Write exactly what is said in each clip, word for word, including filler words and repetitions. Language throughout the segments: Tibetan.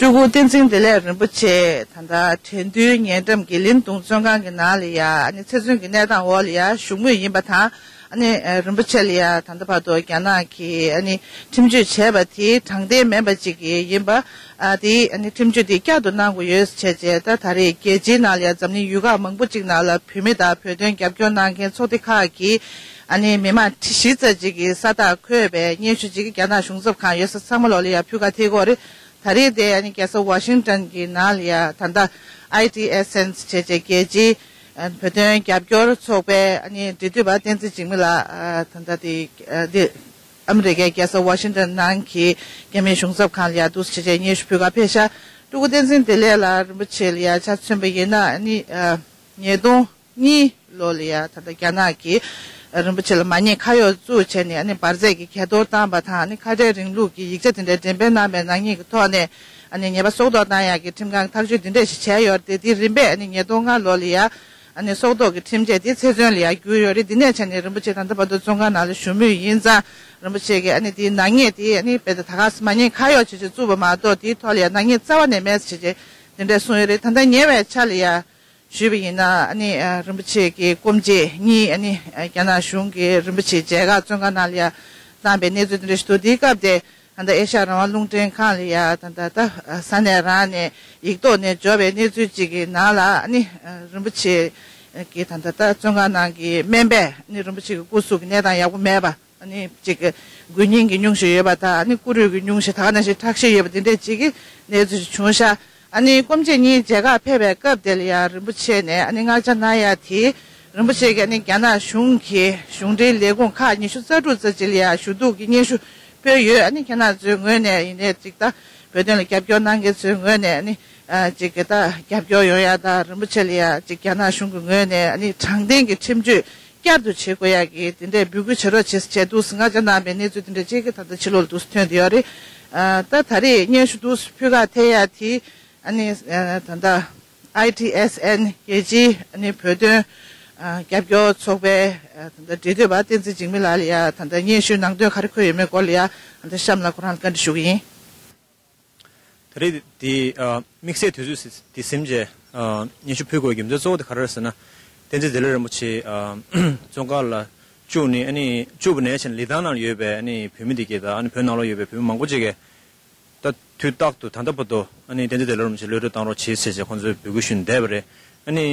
སྤྲུལ་སྐུ་བསྟན་འཛིན་བདེ་ལེགས་རིན་པོ་ཆེ་ད་ལྟ་དྲན་རྟེན་ཉེ་འགྲམ་གྱི་ལིན་ཏུང་བཙོན་ཁང་གི་ནང་ལ་ཡ་ཨ་ནི་ཚེ་བཙོན་གྱི་གནས་སྟངས་འོག་ལ་ཡ་བཞུགས་མུས་ཡིན་པ་དང་། ཨ་ནི་རིན་པོ་ཆེ་ལ་ཡ་ད་ལྟ་བར་དུ་རྒྱ་ནག་གིས་ཨ་ནི་ཁྲིམས་གཅོད་བྱས་པ་དེ་དྲང་བདེན་མིན་པ་ཅིག་ཡིན་པ། ཨ་དེ་ཨ་ནི་ཁྲིམས་གཅོད་དེ་བསྐྱར་དུ་གནང་དགོས་ཡོད་ཟེར་བྱས་རྗེས། ད་ད་རེས་རྒྱལ་སྤྱིའི་ནང་ལ་ཡ་འཛམ་གླིང་ཡུལ་ཁག་མང་པོ་ཅིག་ནང་ལ་བོད་མི་དང་བོད་དོན་རྒྱབ་སྐྱོར་གནང་མཁན་ཚོགས་སྡེ་ཁག་གིས་ཨ་ནི་མི་མང་ཁྲི་བཞི་ཙམ་ཅིག་གི་ས་རྟགས་འཁོད་པའི་སྙན་ཞུ་ཅིག་རྒྱ་ནག་གཞུང་ཚབ་ཁང་ཡོད་ས་ཚང་མ་ལོག་ལ་ཡ་ཕུལ་ག་ཐེ་གོ་རེད། ད་རེས་དེ་ཨ་ནི་རྒྱལ་ས་ཝ་ཤིང་ཊོན་གྱི་ནང་ལ་ཡ་ད་ལྟ་ཨའི་ཊི་ཨེས་ཨེན་ཟེར་བྱས་རྒྱལ་སྤྱིའི་ཨ་བོད་དོན་རྒྱབ་སྐྱོར་ཚོགས་པའི་ཨ་ནི་འབྲེལ་མཐུད་པ་བསྟན་འཛིན་འཇིགས་མེད་ལགས་ཨ་ད་ལྟ་དེ་ཨ་དེ་ཨ་མི་རི་ཀའི་རྒྱལ་ས་ཝ་ཤིང་ཊོན་ནང་གི་རྒྱ་མིའི་གཞུང་ཚབ་ཁང་ལ་ཡ་འདུག་སེ་བྱས་རྗེས་སྙན་ཞུ་ཕུལ་ག་ཕེབས་ཤག་སྤྲུལ་སྐུ་བསྟན་འཛིན་བདེ་ལེགས་ལགས་རིན་པོ་ཆེ་ལ་ཡ་ཆ་མཚོན་པ་ཡིན་ན་ཨ་ནི་ཨ་ཉིས་སྟོང་གཉིས་ལོ་ལ་ཡ་ད་ལྟ་རྒྱ་ནག་གིས་རིན་པོ་ཆེ་ལ་མ་ཉེས་ཁ་གཡོགས་བཙུགས་བྱས་ནས་ཨ་ནི་འབར་རྫས་ཀྱི་གྱེས་གཏོར་བཏང་པ་དང་། ཨ་ནི་ཁ་བྲལ་རིང་ལུགས་ཀྱི་ཡིག་ཆ་དེ་འདྲ་འགྲེམས་སྤེལ་གནང་པའི་ནག་ཉེས་ཀྱི་ཐོག་ནས་ཨ་ནི་ཉེས་པ་སྲོག་ཐོག་བཏང་ཡག་གི་ཁྲིམས་ཁང་ཐག་གཅོད་འདི་འདྲ་ཞིག་བྱས་ཡོད་རེད་དེ། དེའི་རིམ་པས་ཨ་ནི་ཉིས་སྟོང་ལྔ་ལོ་ལ་ཡ་ཨ་ནི་སྲོག་ཐོག་གི་ཁྲིམས་ཆད་དེ་ཚེ་བཙོན་ལ་ཡ་བསྒྱུར་ཡོད་རེད། འདི་ནས་བྱས་ནས་རིན་པོ་ཆེ་ད་ལྟ་བར་དུ་བཙོན་ཁང་ནང་ལ་བཞུགས་མུས་ཡིན་ཙང་། རིན་པོ་ཆེ་གིས་ཨ་ནི་དེའི་ནག་ཉེས་དེ་ཨ་ནི་རྦད་དེ་ད་ག་སེ་མ་ཉེས་ཁ་གཡོགས་བྱས་བྱས་བཙུགས་པ་མ་གཏོགས་དེའི་ཐོག་ལ་ཡ་ནག་ཉེས་རྩ་བ་ནས་མེད་ཟེར་བྱས་བྱས་དེ་འདྲ་གསུངས་ཡོད་རེད། ད་ལྟ་ཉེ་བའི་ཆར་ལ་ཡ་ཞུས་པ་ཡིན་ན་ཨ་ནི་ཨ་རིན་པོ་ཆེ་གི་སྐུ་མཆེད་གཉིས་ཨ་ནི་ཨ་རྒྱ་ནག་གཞུང་གིས་རིན་པོ་ཆེ་མཇལ་ཁ་བཙོན་ཁང་ནང་ལ་ཡ་བཏང་པའི་གནས་ཚུལ་དེ་འདྲ་ཞིག་འདུག་དེའི་སྐབས་དེ་ད་ལྟ་ཨེ་ཤ་ཡ་རང་དབང་རླུང་འཕྲིན་ཁང་ལ་ཡ་ད་ལྟ་ད་ས་གནས་རང་ནས་ཡིག་ཐོག་ནས་འབྱོར་བའི་གནས་ཚུལ་ཅིག་གི་ནང་ལ་ཨ་ནི་ཨ་རིན་པོ་ཆེ་གི་ད་ལྟ་ད་བཙོན་ཁང་ནང་གི་སྨན་པས་ཨ་ནི་རིན་པོ་ཆེ་གི་སྐུ་གཟུགས་ཀྱི་གནས་སྟངས་ཡག་པོ་མེད་པ། ཨ་ནི་གཅིག་གི་དགོས་རྙིང་གི་སྙུང་གཞི་ཡོད་པ་དང་། ཨ་ནི་སྐུ་རུས་ཀྱི་སྙུང་གཞི་ད་ག་ནང་བཞིན་ཁྲག་ཤེད་ཡོད་པ་འདི་འདྲས་གཅིག་གི་གནས་ཚུལ་ཞིག་བྱུང་ཤག་ཨ་ནི་སྐུ་མཆེད་གཉིས་མཇལ་ཁ་ཕེབས་པའི་སྐབས་དེ་ལ་ཡང་རིན་པོ་ཆེ་ནས་ཨ་ནི་མངགས་བྱ་གནང་ཡ་དེ་རིན་པོ་ཆེ་གིས་ཨ་ནི་རྒྱ་ནག་གཞུང་གི་གཞུང་འབྲེལ་ལས་ཁུངས་ཁག་ཉི་ཤུ་རྩ་དྲུག་ཙམ་ཅིག་ལ་ཡང་ཞུ་གཏུག་གི་སྙན་ཞུ་ཕུལ་ཡོད། ཨ་ནི་ཁྱེད་རང་ཚོའི་ངོས་ནས་ཡིན་ནའི་གཅིག་ད་བོད་དོན་ལ་རྒྱབ་སྐྱོར་གནང་མཁན་ཚོའི་ངོས་ནས་ཨ་ནི་ཨ་གཅིག་གི་ད་རྒྱབ་སྐྱོར་ཡོང་ཡ་དང་། རིན་པོ་ཆེ་ལ་ཡང་གཅིག་རྒྱ་ནག་གཞུང་གི་ངོས་ནས་ཨ་ནི་དྲང་བདེན་གྱི་ཁྲིམས་གཅོད་བསྐྱར་དུ་བྱེད་དགོས་ཡག་གི་དེ་འདྲའི་འབོད་སྐུལ་བྱེད་རོགས་བྱེད་ཟེར་བྱས་འདུག་སེ་མངགས་བྱ་གནང་པའི་གནས་ཚུལ་དེ་འདྲ་ཅིག་གི་ད་ལྟ་ཕྱི་ལོགས་ལ་འདུག་སེ་ཐོན་བསྡད་ཡོད་རེད། ཨ་ད་ད་རེས་སྙན་ཞུ་འདུག་སེ་ཕུལ་ག་ཐེ་ཡ་དེ་ཨ་ནི་ཨ་ད་ལྟ་ཨའི་ཊི་ཨེས་ཨེན་རྒྱལ་སྤྱིའི་ཨ་ནི་བོད་དོན་ཨ་རྒྱབ་སྐྱོར་ཚོགས་པའི་ཨ་ད་ལྟ་འབྲེལ་མཐུད་པ་བསྟན་འཛིན་འཇིགས་མེད་ལགས་ལ་ཡ་ད་ལྟ་སྙན་ཞུའི་ནང་དོན་ག་རེ་འཁོད་ཡོད་མེད་སྐོར་ལ་ཡ་ཨ་ད་གཤམ་ལ་ཁོ་རང་ལ་བཀའ་འདྲི་ཞུ་གི་ཡིན། ད་རེས་འདི་ཨ་དམིགས་བསལ་དུས་ཚོད་འདི་ཟིན་བྱས་ཨ་སྙན་ཞུ་ཕུལ་དགོས་རྒྱུ་མཚན་གཙོ་བོ་དེ་ག་རེ་རེད་ཟེར་ན། བསྟན་འཛིན་བདེ་ལེགས་རིན་པོ་ཆེ་ཨ་བཙོན་ཁང་ལ་བཅུག་ནས། ཨ་ནི་བཅུག་པ་ནས་བྱས་ནས་ལི་ཐང་ནང་ལ་ཡོད་པའི་ཨ་ནི་བོད་མི་འདི་གས་དང་། ཨ་ནི་བོད་ནང་ལོགས་ཡོད་པའི་བོད་མི་མང་པོ་ཅིག་གིས་ད་དུས་རྟག་ཏུ་ད་ལྟ་བར་དུ་ཨ་ནི་བསྟན་འཛིན་བདེ་ལེགས་རིན་པོ་ཆེ་གློད་གྲོལ་བཏང་རོགས་བྱེད་ཟེར་བྱས་ཁོང་ཚོས་འབོད་སྐུལ་ཞུས་ནས་བསྡད་པ་རེད། ཨ་ནི་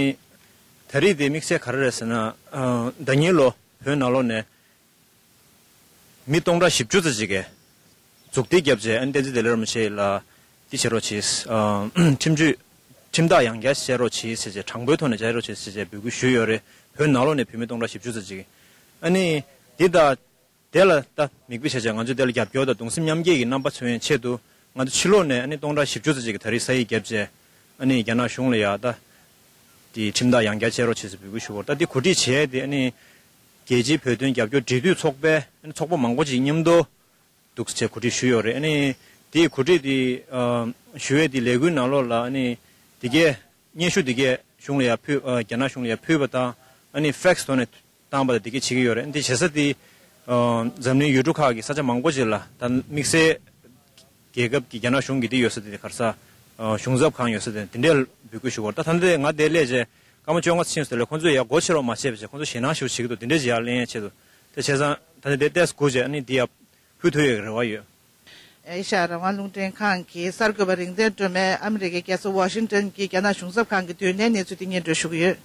ད་རེས་དེ་དམིགས་བསལ་ག་རེ་རེད་ཟེར་ན། ཨ་ཟླ་ཉིན་ལོ་བོད་ནང་ལོགས་ནས་མི་སྟོང་ཕྲག་བཞི་བཅུ་ཙམ་ཅིག་གིས་མཛུབ་ཐེལ་བརྒྱབ་བྱས། ཨ་ནི་བསྟན་འཛིན་བདེ་ལེགས་རིན་པོ་ཆེ་ལ་འདི་བྱེད་རོགས་བྱེད། ཨ་ཁྲིམས་གཅོད་ཁྲིམས་ཐག་ཡང་བརྒྱ་བཅད་རོགས་བྱེད་ཟེར་བྱས། དྲང་པོའི་ཐོག་ནས་བྱེད་རོགས་བྱེད་ཟེར་བྱས་འབོད་སྐུལ་ཞུས་ཡོད་རེད། བོད་ནང་ལོགས་ནས་བོད་མི་སྟོང་ཕྲག་བཞི་བཅུ་ཙམ་ཅིག་ཨ་ནི་འདི་དང་དེ་ལ་ད་མིག་དཔེ་བྱས་བྱས་ང་ཚོས་དེ་ལ་རྒྱབ་སྐྱོར་དང་གདུང་སེམས་མཉམ་སྐྱེད་ཀྱི་རྣམ་པ་མཚོན་ཡའི་ཆེད་དུ། ང་ཚོ་ཕྱི་ལོགས་ནས་ཨ་ནི་སྟོང་ཕྲག་བཞི་བཅུ་ཙམ་ཅིག་གིས་ད་རེས་ས་ཡིག་བརྒྱབ་བྱས། ཨ་ནི་རྒྱ་ནག་གཞུང་ལ་ཡ་ད་དེ་ཁྲིམས་ཐག་ཡང་བསྐྱར་བཅད་རོགས་བྱེད་ཟེར་འབོད་སྐུལ་ཞུ་བར། ད་དེ་གོ་སྒྲིག་བྱས་ཏེ་ཨ་ནི་རྒྱལ་སྤྱིའི་བོད་དོན་རྒྱབ་སྐྱོར་འབྲེལ་མཐུད་ཚོགས་པའི་ཨ་ནི་ཚོགས་པ་མང་པོ་ཅིག་མཉམ་དུ་འདུག་སེ་བྱས་གོ་སྒྲིག་ཞུས་ཡོད་རེད། ཨ་ནི་དེའི་གོ་སྒྲིག་དེ་ཨ་ཞུ་ཡས་དེ་ལས་འགུལ་ནང་ལོགས་ལ་ཨ་ནི་དེ་གས་སྙན་ཞུ་དེ་གས་གཞུང་ལ་ཡ་ཕུལ། ཨ་རྒྱ་ནག་གཞུང་ལ་ཡ་ཕུལ་བ་དང་། ཨ་ནི་ཕེག་སི་ཐོག་ནས་བཏང་པ་དང་དེ་གས་བྱེད་ཀྱི་ཡོད་རེད། ཨ་ནི་དེ་བྱེད་ས་དེ་ཨ་འཛམ་གླིང་ཡུལ་གྲུ་ཁག་གི་ས་ཆ་མང་པོ་ཅིག་ལ་ད་དམིགས་བསལ་རྒྱལ་ཁབ་ཀྱི་རྒྱ་ནག་གཞུང་གི་དེ་ཡོད་ས་དེ་ག་རེ་ཟེར། ཨ་གཞུང་ཚབ་ཁང་ཡོད་ས་དེ་དེ་འདྲའི་འབོད་སྐུལ་ཞུ་བར། ད་ད་ལྟ་ང་དེ་སླེབས་རྗེས་སྐར་མ་བཅོ་ལྔ་ཕྱིན་སོང་ལས་ཁོང་ཚོས་ཡར་སྒོ་ཕྱེ་རོགས་མ་བྱས་པ་བྱས། ཁོང་ཚོ་ཞེད་སྣང་ཞེ་པོ་བྱེད་ཀྱི་འདུག་དེ་འདྲས་ཅིག་ཡར་ལེན་ཡས་ཆེད་དུ། དེ་བྱས་ཙང་ད་ནི་དེ་ཏོག་ཙམ་སྒུག་བྱས། ཨ་ནི་འདི་ཡར་ཕུལ་ཐུབ་ཡས་ཀྱི་རེ་བ་ཡོད། ཨེ་ཤ་ཡ་རང་དབང་རླུང་འཕྲིན་ཁང་གི་གསར་འགོད་པ་རིག་འཛིན་སྒྲོལ་མས་ཨ་མི་རི་ཀའི་རྒྱལ་ས་ཝ་ཤིང་ཏོན་གྱི་རྒྱ་ནག་གཞུང་ཚབ་ཁང་གི་མདུན་ནས་གནས་ཚུལ་དེ་སྙན་སྒྲོན་ཞུ་གི་ཡོད།